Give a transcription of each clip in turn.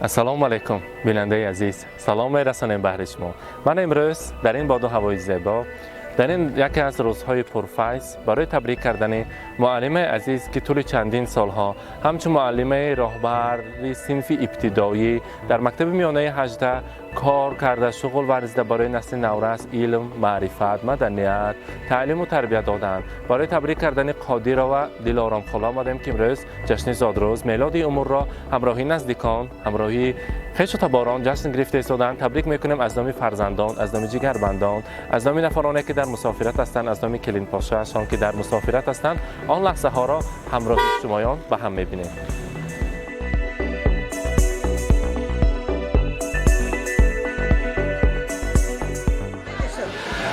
Ассалому алайкум, бинандаи азиз, салом мерасонем баҳри шумо. Ман имрӯз дар ин боду ҳавои зебо, дар ин яке аз рӯзҳои пурфайз, барои табрик кардани муаллимаи азиз, ки тӯли чандин солҳо ҳамчун муаллимаи роҳбари синфи ибтидоӣ дар мактаби миёнаи 18 кор карда, шуғл варзида, барои насли наврас илм, маърифат, маданият, таълиму тарбия доданд, барои табрик кардани Қодирова Дилоромхола омадем, ки имрӯз ҷашни зодрӯз, мелоди умрро ҳамроҳи наздикон, ҳамроҳи хешу таборон ҷашн гирифта истоданд. Табрик мекунем аз номи фарзандон, аз номи ҷигарбандон, аз номи нафароне, ки дар мусофират ҳастанд, аз номи келинпошаашон, ки дар мусофират ҳастанд. Он лаҳзаҳоро ҳамроҳи шумоён ба ҳам мебинем.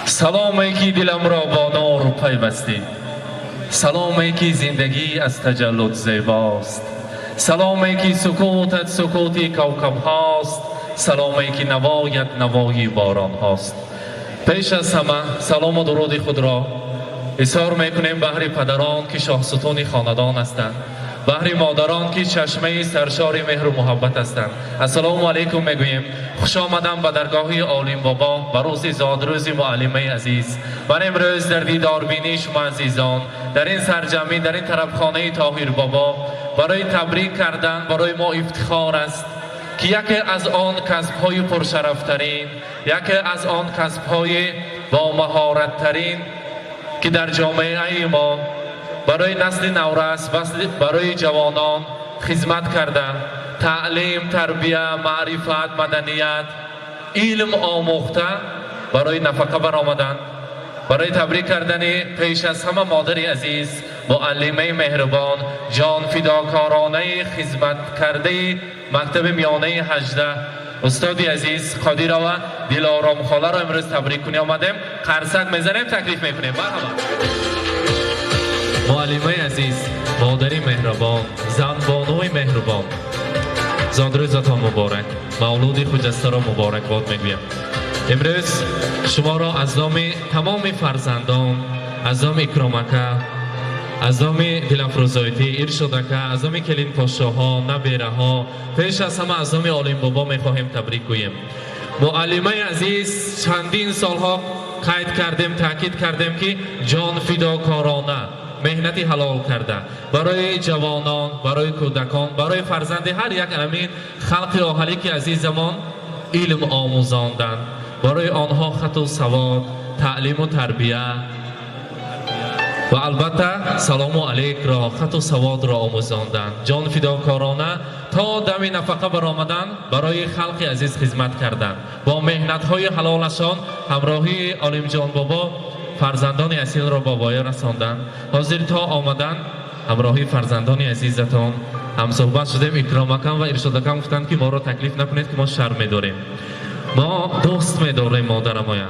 Саломе, ки диламро бо нур пайвастӣ, саломе, ки зиндагӣ аз таҷаллуд зебост, саломе, ки сукутат сукути кавкабҳост, саломе, ки навоят навои боронҳост. Пеш аз ҳама салому дуруди худро изҳор мекунем баҳри падарон, ки шоҳсутуни хонадон ҳастанд, баҳри модарон, ки чашмаи саршори меҳру муҳаббат ҳастанд. Ассалому алайкум мегӯем. Хуш омадам ба даргоҳи Олим Бобо, ба рӯзи зодрӯзи муаллимаи азиз. Ман имрӯз дар дидорбинии шумо азизон, дар ин сарҷамъӣ, дар ин тарабхонаи Тоҳир Бобо барои табрик кардан барои мо ифтихор аст, ки яке аз он касбҳои пуршарафтарин, яке аз он касбҳои бомаҳораттарин, ки дар ҷомеаи мо барои насли наврас, барои ҷавонон хизмат карда, таълим, тарбия, маърифат, маданият, илм омӯхта, барои нафақа баромаданд, барои табрик кардани пеш аз ҳама модари азиз, муаллимаи меҳрубон, ҷонфидокоронаи хизматкардаи мактаби миёнаи 18, устоди азиз Қодирова Дилоромхоларо имрӯз табрик кунӣ омадем. Қарсак мезанем, таклиф мекунем. Марҳабо, муаллимаи азиз, модари меҳрубон, занбонуи меҳрубон, зодрӯзатон муборак, мавлуди хуҷастаро муборакбод мегӯям. Имрӯз шуморо аз номи тамоми фарзандон, аз номи Икромака, аз номи Дилафрӯзоитӣ, Иршодака, аз номи келинпошоҳо, набераҳо, пеш аз ҳама аз номи Олимбобо мехоҳем табрик гӯем. Муаллимаи азиз, чандин солҳо қайд кардем, таъкид кардем, ки ҷонфидокорона меҳнати ҳалол карда барои ҷавонон, барои кӯдакон, барои фарзанди ҳар як амин халқи оҳалӣ, ки азизамон, илм омӯзонданд, барои онҳо хату савод, таълиму тарбия ва албатта салому алейкро, хату саводро омӯзонданд, ҷонфидокорона то дами нафақа баромадан барои халқи азиз хизмат карданд. Бо меҳнатҳои ҳалолашон ҳамроҳии Олимҷон Бобо фарзандони асилро ба воя расонданд. Ҳозир то омадан ҳамроҳии фарзандони азизатон ҳамсӯҳбат шудем. Икромакам ва Иршодакам гуфтанд, ки моро таклиф накунед, ки мо шарм медорем. Мо дӯст медорем модарамоя.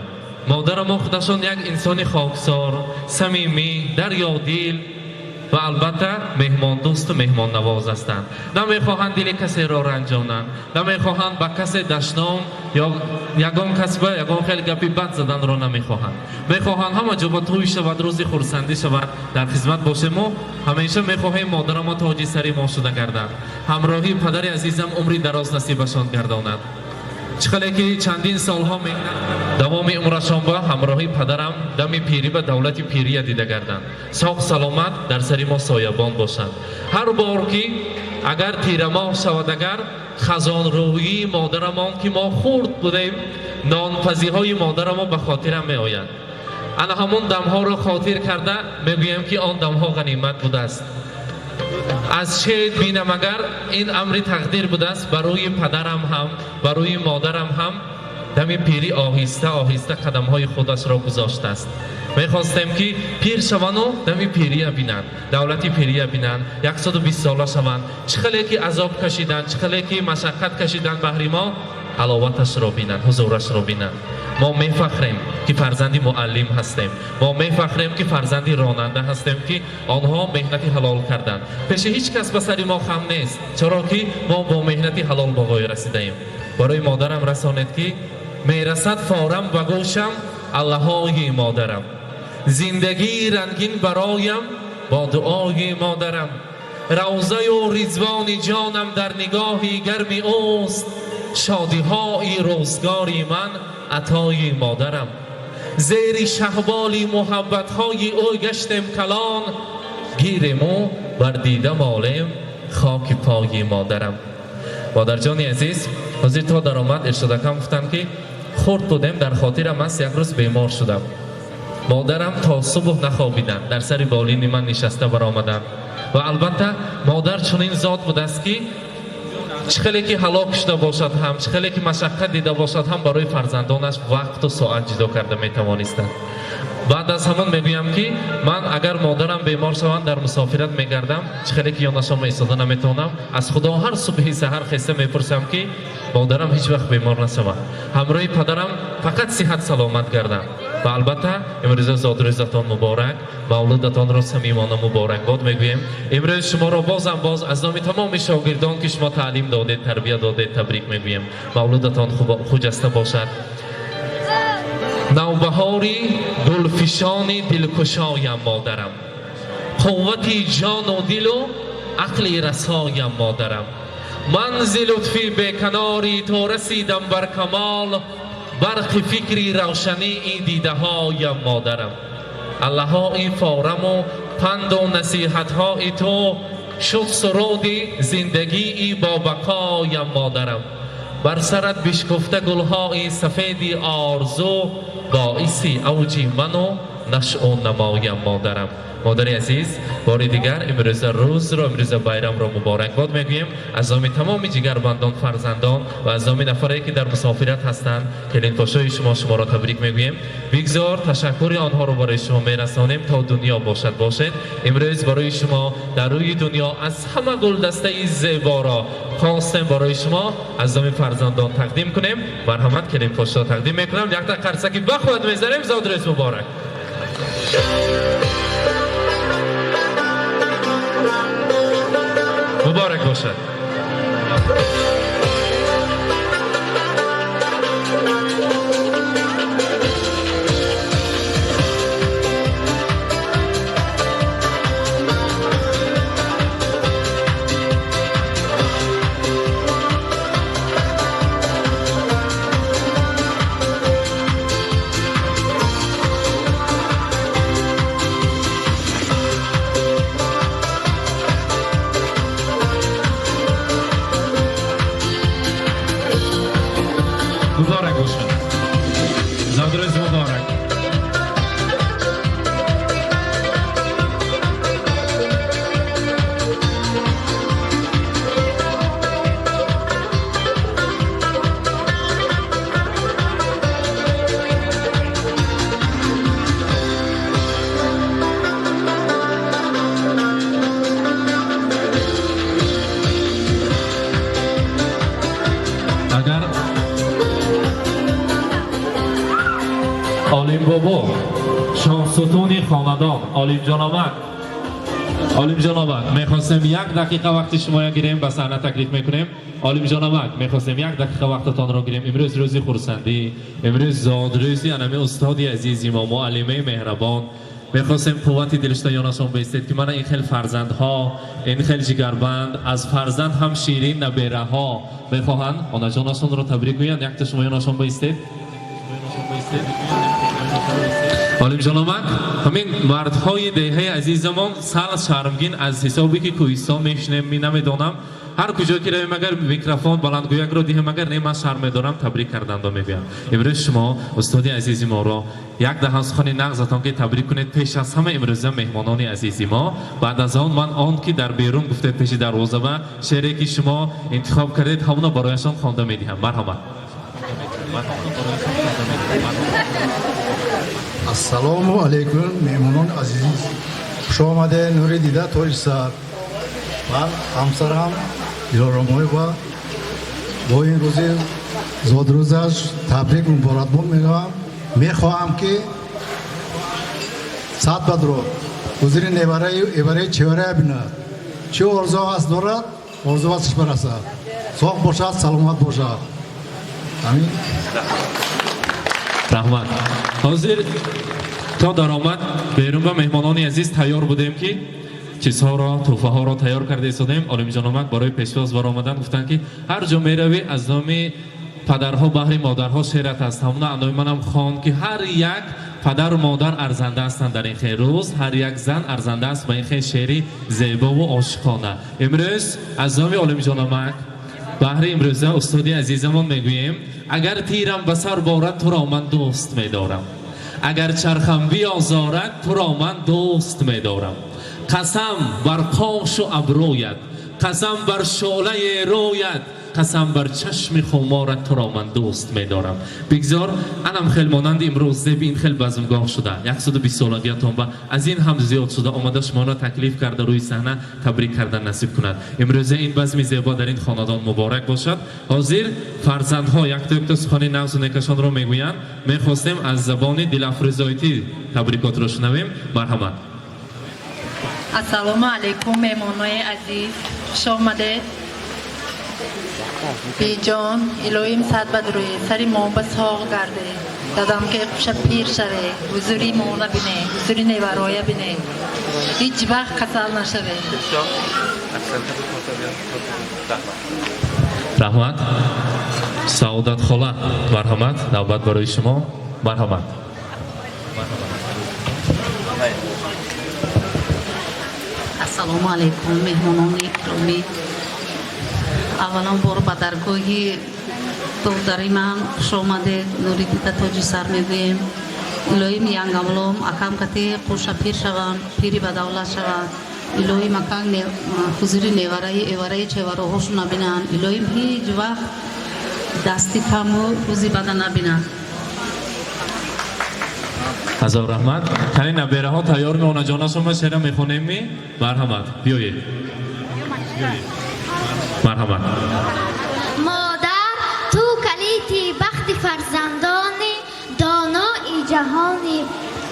Модарамо худашон як инсони хоксор, самимӣ, дарёдил ва албатта меҳмондӯсту меҳмоннавоз ҳастанд. Намехоҳанд дили касеро ранҷонанд, намехоҳанд ба касе дашном ё ягон кас ба ягон хел гапи бад заданро намехоҳанд. Мехоҳанд ҳама ҷо ба тӯй шавад, рӯзи хурсандӣ шавад, дар хизмат бошем. Мо ҳамеша мехоҳем модарамо тоҷи сари мо шуда гарданд. Ҳамроҳии падари азизам умри дароз насибашон гардонад. Чӣ хеле ки чандин солҳо давоми умрашон ба ҳамроҳии падарам дами пирӣ ба давлати пирия дида гарданд, соғ саломат дар сари мо соябон бошанд. Ҳар бор ки агар тирамоҳ шавад, агар хазонрӯии модарамон, ки мо хурд будем, нонпазиҳои модарамо ба хотирам меояд. Ана ҳамон дамҳоро хотир карда мегӯям, ки он дамҳо ғанимат будааст. Аз шед бинам, агар ин амри тақдир будааст, ба рӯи падарам ҳам, ба рӯи модарам ҳам дами пирӣ оҳиста оҳиста қадамҳои худашро гузоштааст. Мехостем, ки пир шавану дами пирия бинанд, давлати пирия бинанд, 120 сола шаванд. Чӣ хеле ки азоб кашиданд, чӣ хеле ки машаққат кашиданд, баҳри мо ҳаловаташро бинанд, ҳузурашро бинанд. Мо мефахрем, ки фарзанди муаллим ҳастем. Мо мефахрем, ки фарзанди ронанда ҳастем, ки онҳо меҳнати ҳалол карданд. Пеши ҳеҷ кас ба сари мо хам нест, чаро ки мо бо меҳнати ҳалол ба воя расидаем. Барои модарам расонед, ки мерасад форам ба гӯшам аллаҳои модарам, зиндагии рангин бароям бо дуои модарам. Равзаю ризвони ҷонам дар нигоҳи гарми ӯст. Шодиҳои рӯзгори ман атои модарам. Зери шаҳболи муҳаббатҳои ӯ гаштем калон, гирему бар дида молем хоки пои модарам. Модарҷони азиз, ҳозир то даромад Иршодакам гуфтанд, ки хурд будем, дар хотирам аст, як рӯз бемор шудам. Модарам то субҳ нахобиданд, дар сари болини ман нишаста баромаданд. Ва албатта модар чунин зот будааст, ки чӣ хеле ки ҳалок шуда бошад ҳам, чӣ хеле ки машаққат дида бошад ҳам, барои фарзандонаш вақту соат ҷудо карда метавонистанд. Баъд аз ҳамон мегӯям, ки ман агар модарам бемор шаванд, дар мусофират мегардам, чӣ хеле ки ёнашон истода наметавонам, аз Худо ҳар субҳи саҳар хеста мепурсам, ки модарам ҳеҷ вақт бемор нашавад, ҳамроҳи падарам фақат сиҳат саломат гардам. Ва албатта имрӯза зодрӯзатон муборак, мавлудатонро самимона муборакбод мегӯем. Имрӯз шуморо бозам боз аз номи тамоми шогирдон, ки шумо таълим додед, тарбия додед, табрик мегӯем. Мавлудатон хуҷаста бошад. Навбаҳори гулфишони дилкушоям модарам, қуввати ҷону дилу ақли расоям модарам. Ман зи лутфи беканори то расидам бар камол, барқи фикри равшании дидаҳоям модарам. Аллаҳои фораму панду насиҳатҳои ту шуд суруди зиндагии бобақоям модарам. Бар сарат бишкуфта гулҳои сафеди орзу, боиси авҷи ману нашъу намоям модарам. Модари азиз, бори дигар имрӯза рӯзро, имрӯза байрамро муборакбод мегӯем. Аз номи тамоми ҷигарбандон, фарзандон ва аз номи нафаре, ки дар мусофират ҳастанд, келинпошои шумо, шуморо табрик мегӯем. Бигзор ташаккури онҳоро барои шумо мерасонем, то дунё бошад бошед. Имрӯз барои шумо дар рӯи дунё аз ҳама гулдастаи зеборо хостем барои шумо аз номи фарзандон тақдим кунем. Марҳамат, келинпошо тақдим мекунам. Якта қарсаки бахват мезанем. Зодрӯз муборак! Муборак бошад. Муборак бошад. Зодрӯз муборак. Агар Олим бобо, шоҳсутуни хонадон, Олимҷон Олимҷон, мехостем як дақиқа вақти шумоя гирем, ба саҳна таклиф мекунем. Олимҷон, мехостем як дақиқа вақтатонро гирем. Имрӯз рӯзи хурсандӣ, имрӯз зодрӯзи анами устоди азизи мо, муаллимаи меҳрабон. Мехостем қуввати дилшуда ёнашон бистед, ки мана ин хел фарзандҳо, ин хел ҷигарбанд, аз фарзанд ҳам ширин набераҳо мехоҳанд онаҷонашонро табрик гӯянд. Якта шумо ёнашон бистед. Олимҷон омад, ҳамин мардҳои деҳаи азизамон сал шармгин аз ҳисобе ки кӯҳистон мешинем, ми намедонам, ҳар куҷо ки равем, агар микрофон баландгӯякро диҳем, агар не, ман шарм медорам табрик кардандо мегӯям. Имрӯз шумо устоди азизи моро як даҳан сухани нағзатон ки табрик кунед пеш аз ҳама имрӯза меҳмонони азизи мо. Баъд аз он ман он ки дар берун гуфтед пеши дарвоза ва шеъре ки шумо интихоб кардед, ҳамоно барояшон хонда медиҳам. Марҳамат. Ассалому алайкум, меҳмонони азиз, хуш омадед, нури дида тоҷи сар. Ман ҳамсарам Дилоромоева бо ин рӯзи зодрӯзаш табрик муборакбод мегӯям. Мехоҳам, ки сад бадро ҳузури невараи эвараи чеварая бинад. Чӣ орзу аст дорад, орзуасш барасад, соғ бошад, саломат бошад. Амин. Раҳмат. Ҳозир то даромад берун ба меҳмонони азиз тайёр будем, ки Чизҳоро, тӯҳфаҳоро тайёр карда истодем. Олимҷон омад барои пешвоз баромадан, гуфтанд, ки ҳар ҷо меравӣ, аз номи падарҳо баҳри модарҳо шеърат аст. Ҳамуна андоми манам хонд, ки ҳар як падару модар арзанда ҳастанд дар ин хел рӯз, ҳар як зан арзанда аст ба ин хел шеъри зебову ошиқона. Имрӯз аз номи Олимҷон омак баҳри имрӯза устоди азизамон мегӯем: агар тирам ба сар борад, туро ман дӯст медорам, агар чархам биозорад, туро ман дӯст медорам, қасам бар қошу абрӯят, қасам бар шӯълаи рӯят, қасам бар чашми хуморат, туро ман дӯст медорам. Бигзор анам хел монанди имрӯз зеби ин хел базмгоҳ шуда, 120 солагиятон ба аз ин ҳам зиёд шуда омада, шуморо таклиф карда, рӯи саҳна табрик кардан насиб кунад. Имрӯза ин базми зебо дар ин хонадон муборак бошад. Ҳозир фарзандҳо якто якто сухани нағзу некашонро мегӯянд. Мехостем аз забони Дилафрӯзоитӣ табрикотро шунавем. Марҳамат. Ассалому алайкум, меҳмонои азиз, хуш омадед. Биҷон, илоҳим сад бад рӯе сари мо ба соғ гарде, дадам ке хуша пир шаве, ҳузури мо набине, ҳузури невароя бине, ҳеҷ вақт касал нашаве. Раҳмат. Саодат хола, марҳамат, навбат барои шумо, марҳамат. Ассалому алайкум, меҳмонони икромӣ. Аввалан бор ба даргоҳи додари ман хуш омадед. Нури дида тоҷи сар мегӯем. Илоҳим янгавлом акам кати қуша пир шаванд, пири ба давлат шаванд. Илоҳим акан ҳузури невараи эвараи чевароҳошо набинанд. Илоҳим ҳеҷ вақт дасти каму рӯзи бада набинанд. Ҳазор раҳмат. Кани набераҳо тайёр меонаҷонашон шеъра мехонем ми? Марҳамат, биёед, марҳамат. Модар, ту калити бахти фарзандони, донои ҷаҳони,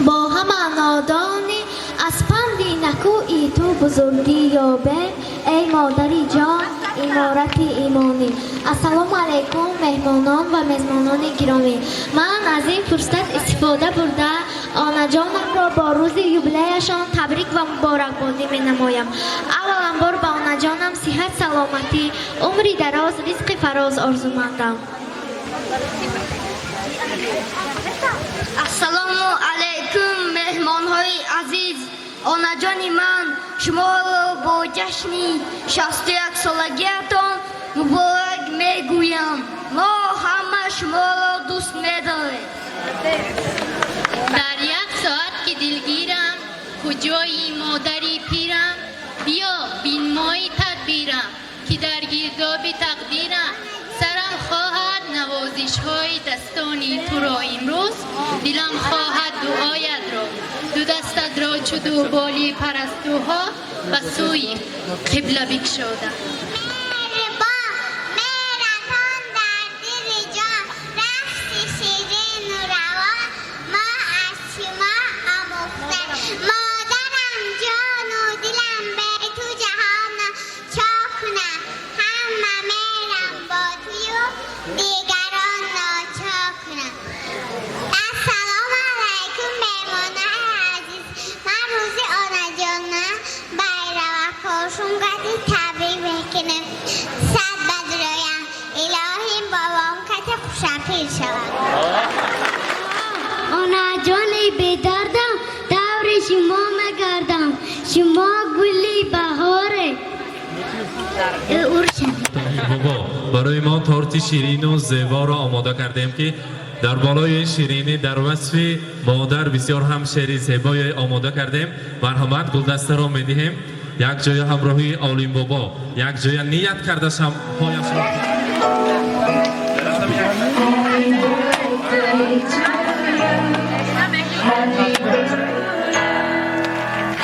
бо ҳама нодони, аз панди накӯи ту бузургӣ ёбем, эй модари ҷон, иморати имонӣ. Ассалому алайкум, меҳмонон ва мезмонони гиромӣ. Ман аз ин фурсат истифода бурда, онаҷонамро бо рӯзи юбилеяшон табрик ва муборакбодӣ менамоям. Авваланбор ба онаҷонам сиҳат, саломатӣ, умри дароз, ризқи фароз орзумандам. Ассалому алайкум, меҳмонҳои азиз. Онаҷони ман, шуморо бо ҷашни 61 солагиятон муборак мегӯям. Мо ҳама шуморо дӯст медорем. Дар як соат ки дилгирам, куҷои модари пирам, биё бинмои тадбирам, ки дар гирдоби тақдирам, сарам хоҳад навозишҳои дастони туро, имрӯз дилам хоҳад дуоятро, ду дастатро чу ду боли парастуҳо ба сӯи қибла бикшода. Меҳратон дар дили ҷон, рақси ширину равон мо аз шумо омӯхта. Модарам ҷону дилам, бе ту ҷаҳоно чо кунам, ҳама мерам бо тую дигарон ночо кунам. Ассалому алайкум, меҳмонои азиз. Ман рӯзи онаҷона байравакошун кати табрик мекунем. Сад бадроям, илоҳим бобом кати хушапир шавад. Онаҷони бедардам, даври шумо мегардам, шумо гули баҳоре. Бобо, барои мо торти ширину зеборо омода кардем, ки дар болои ширинӣ дар васфи модар бисёр ҳам шеъри зебое омода кардем. Марҳамат, гулдастаро медиҳем якҷоя ҳамроҳии Олимбобо, якҷоя ният карда шамҳояшро.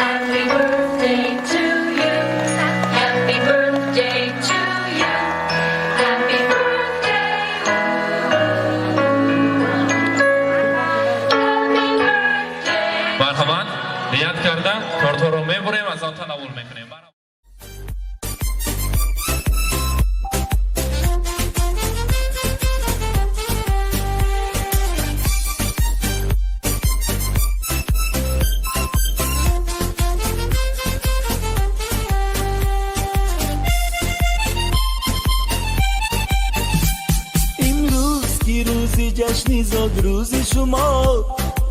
Happy birthday to you. Happy birthday to you. Happy birthday. Happy birthday. Марҳамат, ният карда тортҳоро мебурем, аз он танаввул мекунем. Ҷашни зодрӯзи шумо,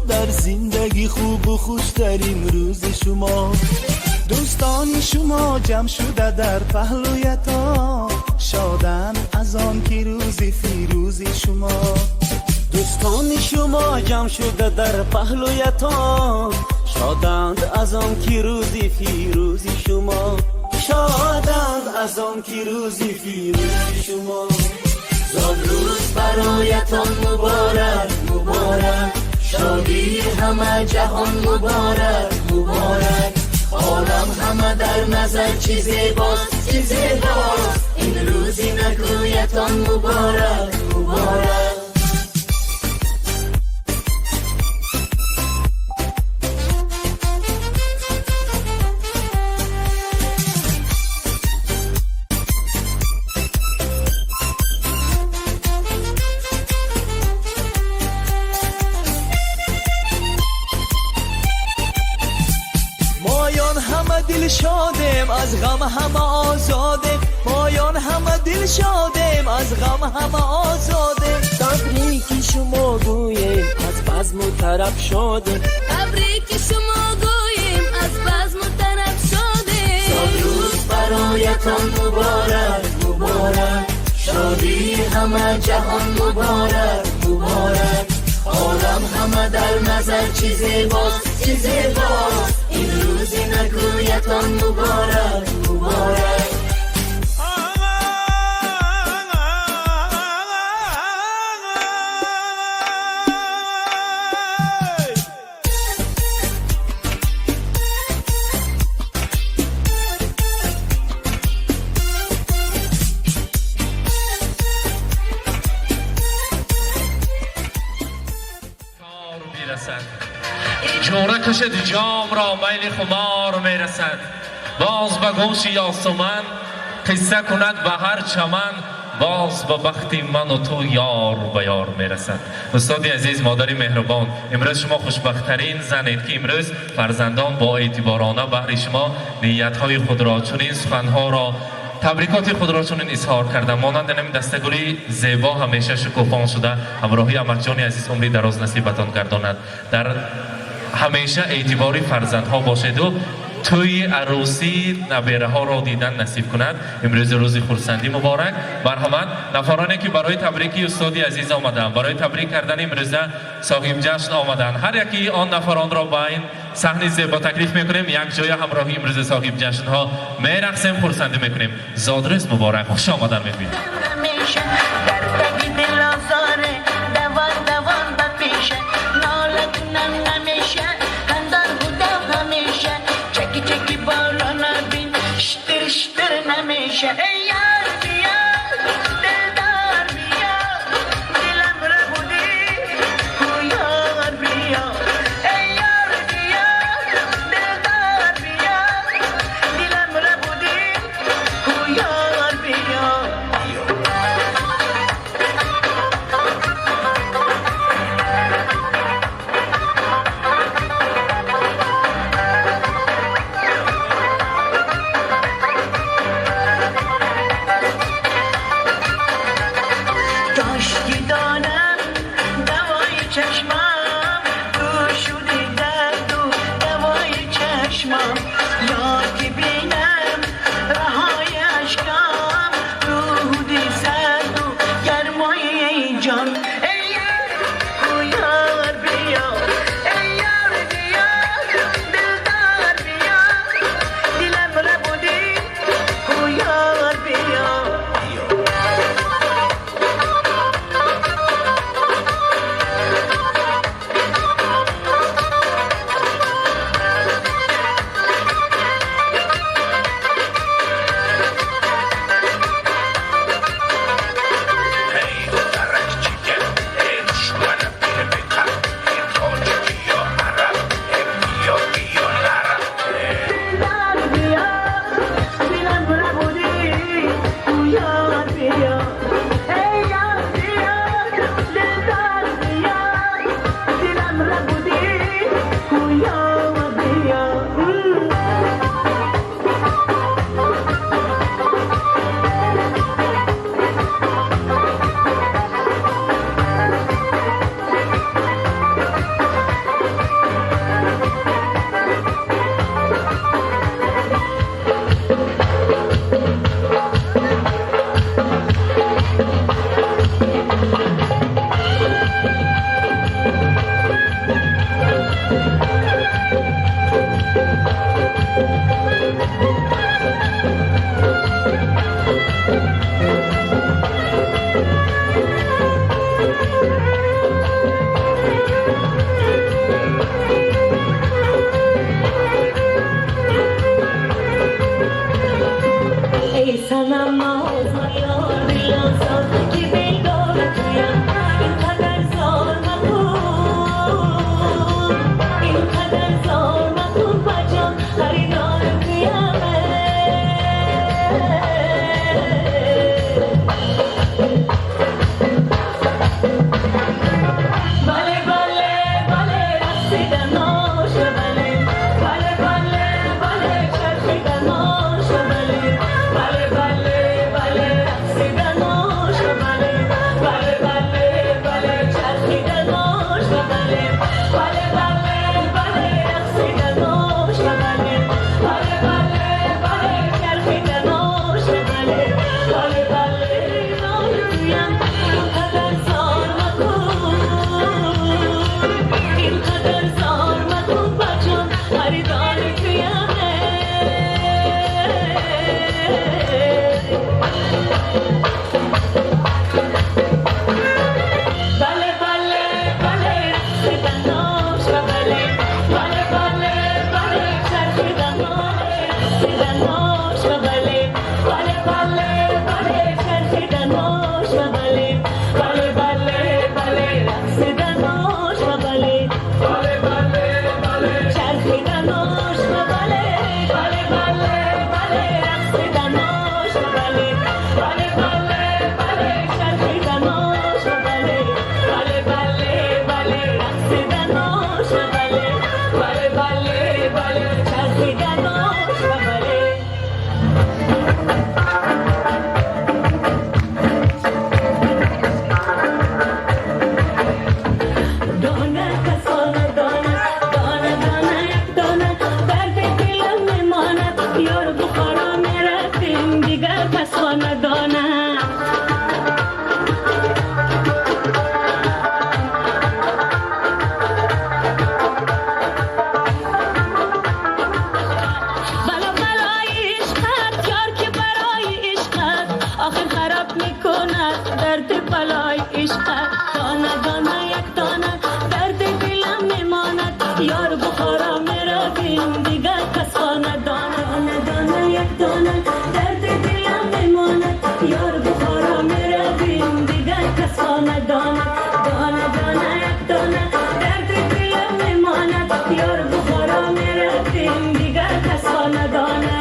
дар зиндагӣ хубу хуштарин рӯзи шумо. Дӯстони шумо ҷамъ шуда дар паҳлӯятон, шоданд аз он ки рӯзи фирӯзи шумо. Дӯстони шумо ҷамъ шуда дар паҳлӯятон, шоданд аз он ки рӯзи фирӯзи шумо, шоданд аз он ки рӯзи фирӯзи шумо. Зодрӯз бароятон муборак, муборак, шодии ҳама ҷаҳон муборак, муборак. Олам ҳама дар назар чӣ зебост, чӣ зебост, ин рӯзи накӯятон муборак, муборак. Моён ҳама дилшодем, аз ғам ҳама озодем, моён ҳама дилшодем, аз ғам ҳама озодем. Табрики шумо гӯем, аз базму тараб шодем. Табрики шумо гӯем, аз базму тараб шодем. Зодрӯз бароятон муборак, муборак, шодии ҳама ҷаҳон муборак, муборак. Олам ҳама дар назар чӣ зебост, чӣ зебост, ин рӯзи накӯятон муборак, муборак. کار میرسد، جوره کشد جام را میل خمار میرسد، باز به گوش یاسمن قصه کند به هر چمن، باز به بخت من و تو یار به یار میرسد. استادی عزیز، مادری مهربان، امروز شما خوشبختترین زنید که امروز فرزندان با اعتبارانه بهر شما نیتهای خود را چنین سخنها را табрикоти худро чунин изҳор кардам, монанди ҳамин дастагули зебо ҳамеша шукуфон шуда ҳамроҳи амакҷони азиз умри дароз насибатон гардонад. Дар ҳамеша эътибори фарзандҳо бошеду тӯи арӯсии набераҳоро дидан насиб кунад. Имрӯзи рӯзи хурсандӣ муборак. Марҳамат, нафароне ки барои табрики устоди азиз омаданд, барои табрик кардани имрӯза соҳибҷашн омаданд, ҳар яки он нафаронро ба ин саҳни зебо таклиф мекунем. Як ҷоя ҳамроҳи имрӯзи соҳибҷашнҳо мерақсем, хурсандӣ мекунем. Зодрӯз муборак, хуш омадан мегӯем. Ҳамеша дар таги дил озоре, давон давон ба пеша, нола кунам намеша, хандан будам ҳамеша, чаки чаки борона бин, штир штир намеша. Эй ёр, биё, дилдор биё, дилам рабудӣ, ҳу ёр биё. Эй ёр, биё, дилдор биё, дилам рабудӣ, ҳу ёр биё. کنم ناز یار دلازار که دلدار تویم اینقدر زار مکن اینقدر زار مکن بجان خریدار تویم. بله بله بله رقصیدن آش بله بله بله بله چرخیدن آش بله بله بله بله رقصیدن آش بله بله بله بله چرخیدن آش بله بله بله بله رقصیدن آش بله بله بله بله چرخیدن آش بله بله بله تویم اینقدر زار مکن اینقدر زار مکن بجان خریدار تویم. بله بله بله رقصیدن آش بله بله بله بله چرخیدن رقصیدن آش بله بله بله بله چرخیدن آش بله بله بله بله رقصیدن آش بله بله بله بله چرخیدن آش بله بله بله بله رقصیدن آش بله بله بله بله چرخیدن آش بله بله بله بله رقصیدن آش بله بله بله بله چرخیدن آش بله. دانه کسانه دانه دانه دانه یک دانه درد دلم میماند یار بخارا میرفتیم دیگر کس خانه دانه. بلا بلای عشقت یار که برای عشقت آخر خراب میکند درد بلای عشقت دانه دانه یک دانه درد دلم میماند یار بخارا میرویم دیگر کس خانه دانه دانه یک دانه درد دلم میماند یار بخارا میرویم دیگر کس خانه دانه دانه دانه یک دانه درد دلم میماند یار بخارا میرویم دیگر کس خانه دانه.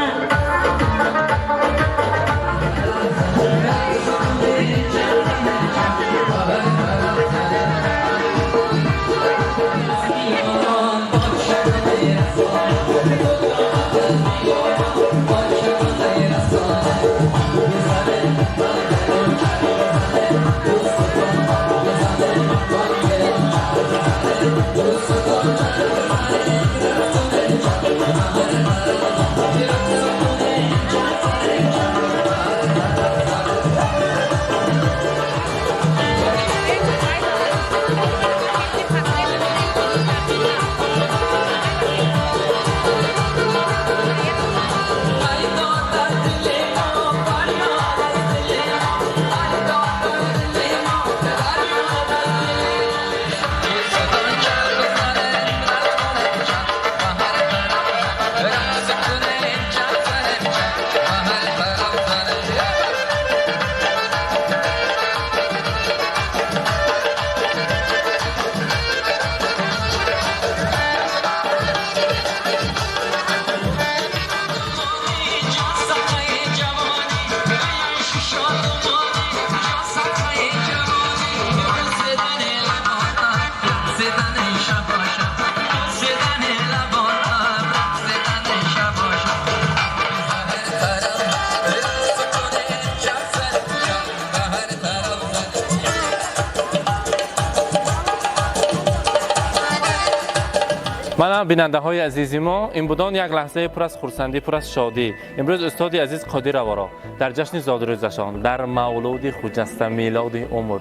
Мана бинандаҳои азизи мо, ин будон як лаҳзаи пур аз хурсандӣ, пур аз шодӣ. Имрӯз устоди азиз Қодироваро дар ҷашни зодрӯзашон, дар мавлуди хуҷаста милоди умр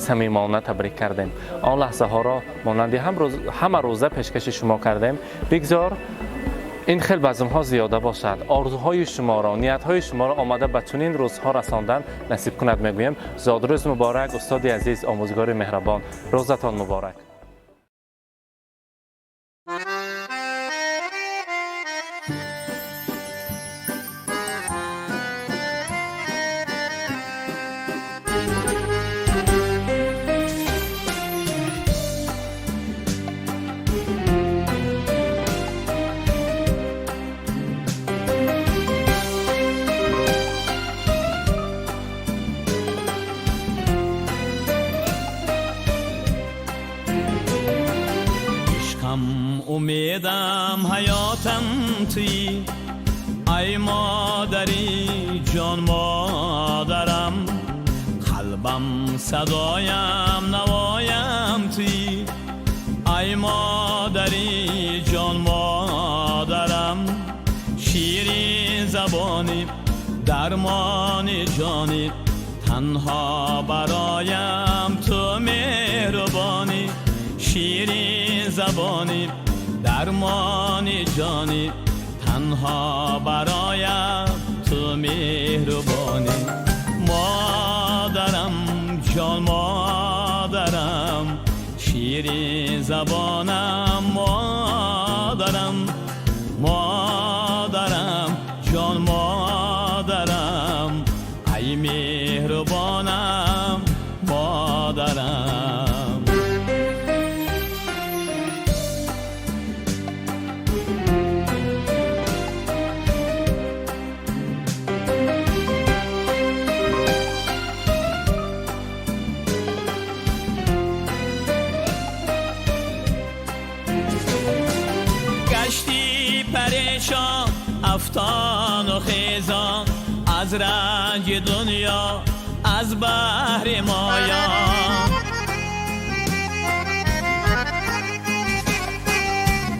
самимона табрик кардем. Он лаҳзаҳоро монанди ҳама рӯза пешкаши шумо кардем. Бигзор ин хел базмҳо зиёда бошад. Орзуҳои шуморо, ниятҳои шуморо омада ба чунин рӯзҳо расондан насиб кунад мегӯем. Зодрӯз муборак, устоди азиз, омӯзгори меҳрабон. Рӯзатон муборак. تویی ای مادری جان مادرم قلبم صدایم نوایم تویی ای مادری جان مادرم شیرین زبانی درمان جانی تنها برایم تو مهربانی شیرین زبانی درمان جانی تنها برایم تو مهربانی مادرم جان مادرم شیرین زبانم مادرم مادرم جان مادرم ای مهربانم مادرم. گشتی پریشان افتان و خیزان از رنج دنیا از بحر مایا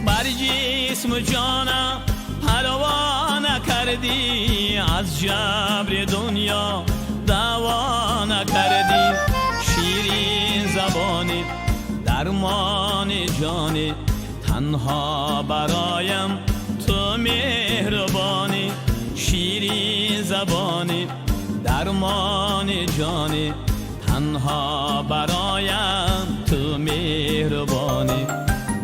بر جسم و جانم پروا نکردی از جبر دنیا دعوا نکردی شیرین زبانی درمان جانی تنها برایم تو مهربانی شیرین زبانی درمان جانی تنها برایم تو مهربانی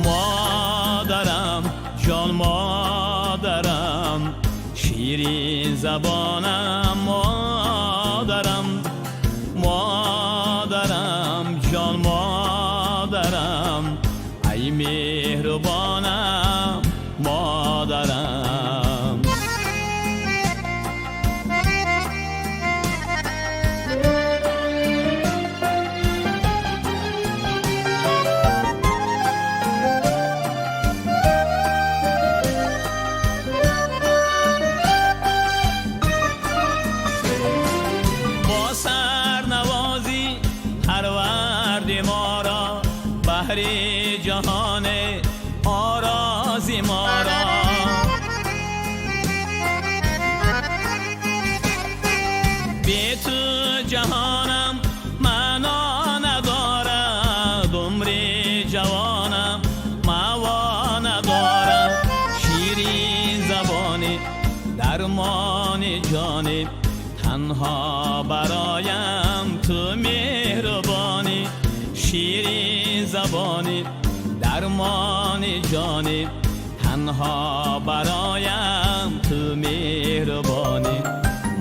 مادرم جان مادرم شیرین زبانم مادرم مادرم جان مادرم ای مهربانم مادرم. با سرنوازی پروردی ما را بهر جهان آرازی ما را بی تو جهانم معنا ندارد عمر جوانم مأوا ندارد شیرین زبانی درمان جانی تنها برایم تو مهربانی شیرین زبانی درمان جانی تنها برایم تو مهربانی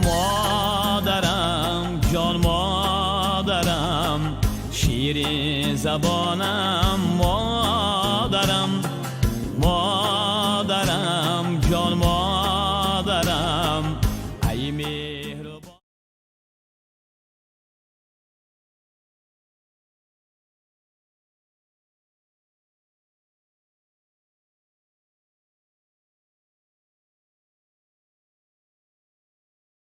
مادرم جان مادرم شیرین زبانم.